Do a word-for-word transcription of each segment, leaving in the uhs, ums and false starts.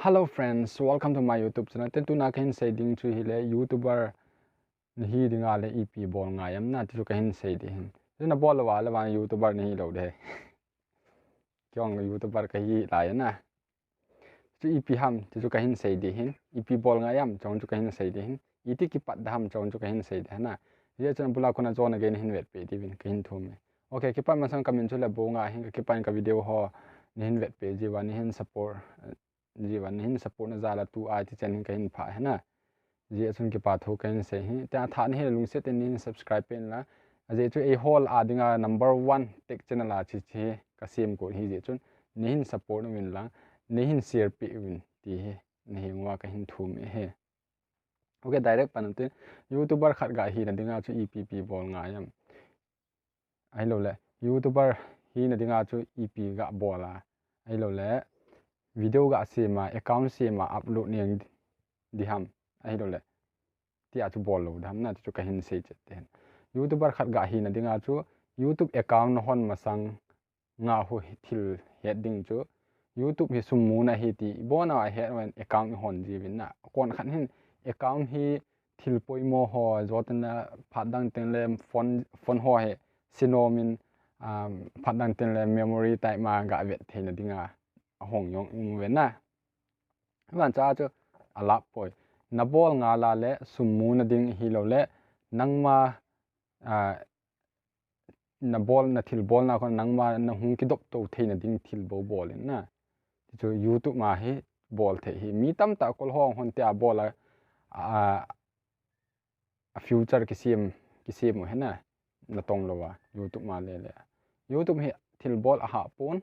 Hello friends, welcome to my YouTube channel. Tin tuna kahin sei ding chu hile YouTuber nahi dinga le ipi bol ngai ham na ti chu kahin sei ding ahin. Tin nabol lou a le vang YouTuber nahi lou ding. Kei jong YouTuber kahi lai na. Chu ipi ham ti chu kahin sei ding ahin. Ipi bol ngai ham chong chu kahin sei ding ahin. Iti kipat da ham chong chu kahin sei ding ahin na. Hijeh chun abul a kona jona gei nahin vetpeh diuvin kahin thum e. Okay, kipat masang kamin chu Lebonga ahin, kakipan ka video ho nahin vetpeh jiuva, nahin support jiuva, nahin support na jal a tua hichan hin kahin phah ahi na. Hijeh chun kipa thu kahin sei ahi. Tia athah nahi le lungset in nahin subscribe peh in lang. Ajeh chu eiho a dinga number one tech channel a hiche hi kasem got ahi jeh chun nahin support uvin lang, nahin share peh uvin ti hi nahenguva kahin thum e. Okay, direct pan tin, YouTuber khat ga hina dinga chu ipi ipi bol ngai ham. Ahilouleh, YouTuber hina dinga chu ipi ga bol a. Ahilouleh, video ga sem a, account sem a, upload neng ding ham. Ahilouleh, tia chu bol lou ding ham na, ti chu kahin sei chet ding ahin. YouTuber khat ga hina dinga chu YouTube account nahon masang a hi thil het ding chu YouTube hi sum muna ahi ti ibon a het uvin account ihon jiuvin na. Kon khat hin account hi thil poimo ho jotna phat dang teng le phone, phone ho hi sinom in, um, phat dang teng le memory type ma ga vet theina dinga ahong jong um uve na. Vancha chu alap poi. Nabol ngal a le sum muna ding ahilouleh nangma, ah, nabol, nathil bolna kon nangma nahung kidop to theina ding thil bou bol in na. Ti chu YouTube ma hi bol thei ahi. Mi tamtah kol hong hon tia bol a, a, a future kisem, kisem u ahi na. Natong lou a, YouTube ma le le. YouTube hi thil bol ahah pon,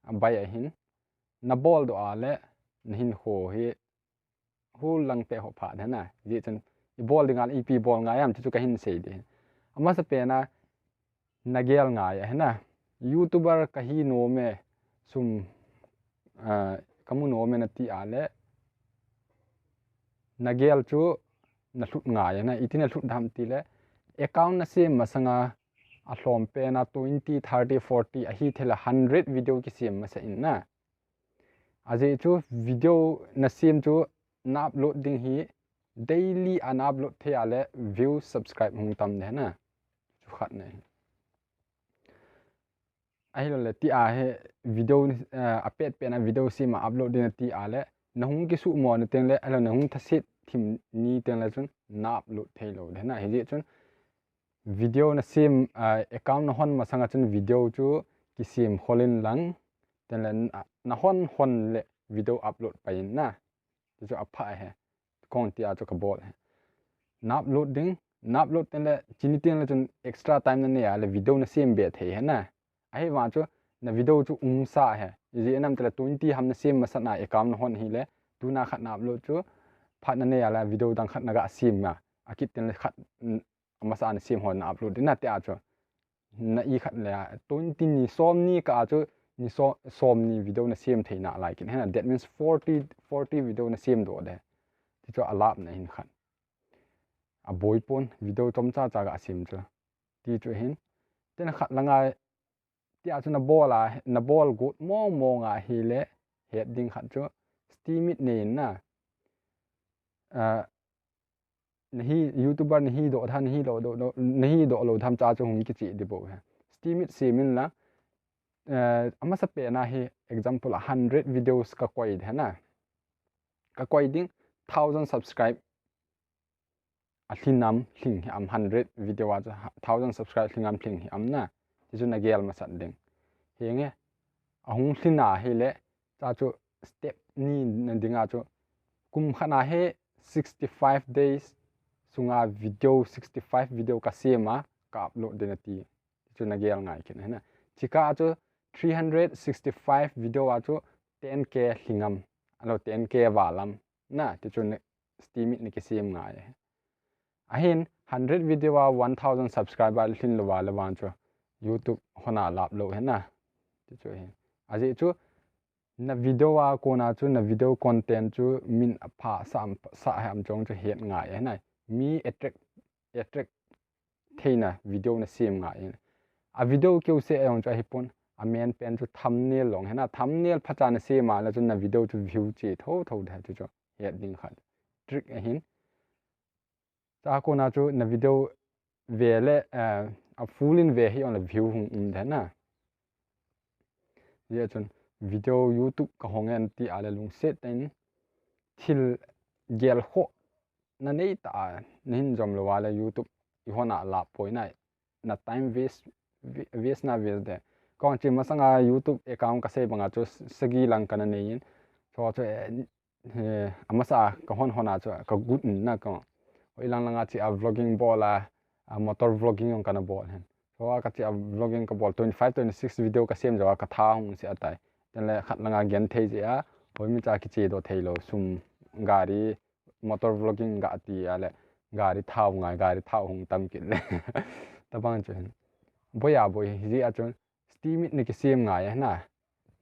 abai ahin. Nabol doh a le, nahinkho hi hul lang peh ho phat ahi na. Hijeh chun ibol dinga le ipi bol ngai ham ti chu kahin sei ding. Amasapen a nagel ngai ahi na. YouTuber kahi nom e, sum, ah, kamu nom e nati a le, nagel chu nalhut ngai ahi na. Iti nalhut ding ham ti le, account nasem masanga alhom pen a twenty, thirty, forty ahi thei le hundred video kisem masa in na. Ajeh chu video nasem chu na upload ding hi daily a na upload thei a le view, subscribe hung tam ding ahi na. Chu khat na ahi. Ahilouleh tia hi video, eh, apet pet na video sem a upload ding nati a le nahung kisuhmo na teng le, ahilou nahung thaset thim ni teng le chun na upload thei lou ding ahi na. Hijeh chun video nasem, ah, account nahon masanga chun video chu kisem khol in lang, teng le na, nahon hon le video upload pai in na. Ti chu apha ahi. Kon tia chu kabol ahi. Na upload ding, na upload teng le, chini teng le chun extra time nanei a le video nasem be thei ahi na. Ahivang chu na video chu umsa ahi. Ijeh inem ti le twenty ham nasem masat na account nahon ahi le, tuna khat na upload chu phat nanei a le video dang khat naga sem a. Akit teng le khat, mm, amasa a nasem ho na upload ding na tia chu. Na i khat le a, twenty ni, som ni kah a chu, ni so-, som ni video nasem thei nalai kit ahi na. That means forty, forty video nasem doh ding. Ti chu alapna ahin khat. Aboi pon video chomcha cha ga sem chu. Ti chu ahin. Tena khat langa, tia chu nabol a, nabol got mong mong a ahi le, het ding khat chu, Steemit nei in na. Ah, nahi, YouTuber nahi doh ding ham, nahi doh, doh, doh, nahi doh lou ding ham cha chu hung kicheh ding bou ahi. Steemit sem in lang, eh, amasapen a hi example a hundred videos kakoi ding ahi na. Kakoi ding thousand subscribe alhin am, lhing hih am, hundred video a chu ha-, thousand subscribe lhing am, lhing hih am na. Ti chu nagel masat ding. Henge, ahung lhin a ahi le, cha chu step ni na dinga chu, kum khat na hi sixty five days sunga video, sixty five video kasem a, ka upload ding nati. Ti chu nagel ngai kit ahi na. Chikah a chu three hundred sixty five video a chu ten K lhing am, ahilou ten K val am na, ti chu na, Steemit na kisem ngai ahi. Ahin, hundred video a one thousand subscriber lhin lou a le vang chu YouTube hon a lap lou ahi na. Ti chu ahi. Ajeh chu, na video a kona chu, na video content chu min apha sa, sa ham chong chu het ngai ahi na. Mi attract, attract theina video nasem ngai ahi. A video keu se a jong chu ahipon. A main pen chu thumbnail long ahi na, thumbnail phacha nasem a le chun na video chu view che thotho ding ahi, chu chu het ding khat trick ahin. Chua kona chu na video ve le, eh, a full in ve hih jongle view hung um ding ahi na. Hijeh chun video YouTube kahong e nati a le lungset tah in thil gelkhoh na nei tah a nahin jom lou a le YouTube ihon a lah poi na, na time waste, waste na waste ding. Kahung chi masanga YouTube account kasei banga chu sagi lang kana nei in, chu chu, eh, amasa kahon hon a chu ka gut in na ka, hoilang langa chi a vlogging bol a, a motor vlogging jong kana bol ahin. Chua kachi a vlogging kabol, twenty five, twenty six video kasem jou a katha hung se atai. Tengle khat langa genthei jeh a, hoimi cha kichedoh theilou, sum, gari, motor vlogging gati a le gari thao ngai, gari thao hung tam kit le. Tabang chu hin, boi a boi hijeh a chun steemit nakisem ngai ahi na.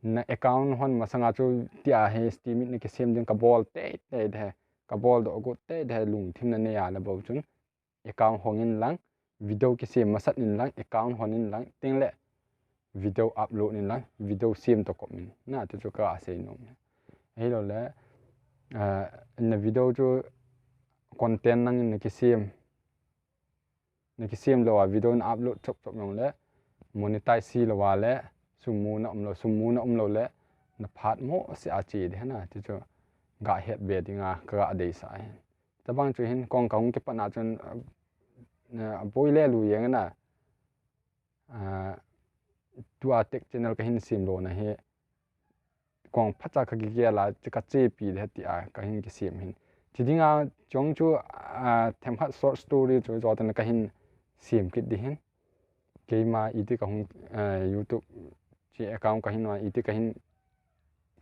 Na account hon masanga chu tia hi steemit nakisem ding, kabol teitei ding ahi, kaboldoh got teitei ding ahi, lungthim nanei a le bou chun account hong in lang, video kisem masat in lang, account hon in lang, tengle video upload in lang, video sem toh kop in na, ti chu kasei nom e. Ahiloule, na video chu content nangin nakisem, nakisem lou a video na upload chop chop jongle monetize hilou a le sum muna umlou, sum muna umlou le na phat mo se a che ding ahi na, ti chu gahet be dinga kaga deisah ahi. Tabang chu hin kong kahung kipat na chun, aboi le lui jeng na, tua tech channel kahin sem lona hi kong phacha kakigel a chu kachepi ding ahi tia kahin kisem ahin. Chi dinga chong chu, themkhat short story chu joten kahin sem kit ding ahin. Keima iti kahung, YouTube chi account kahin, iti kahin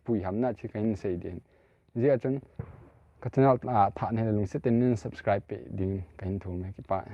pui ham na chi kahin sei ding ahin. Hijeh a chun ka channel a thah nahi le lungset tah in subscribe peh ding kahin thum e, kipah e.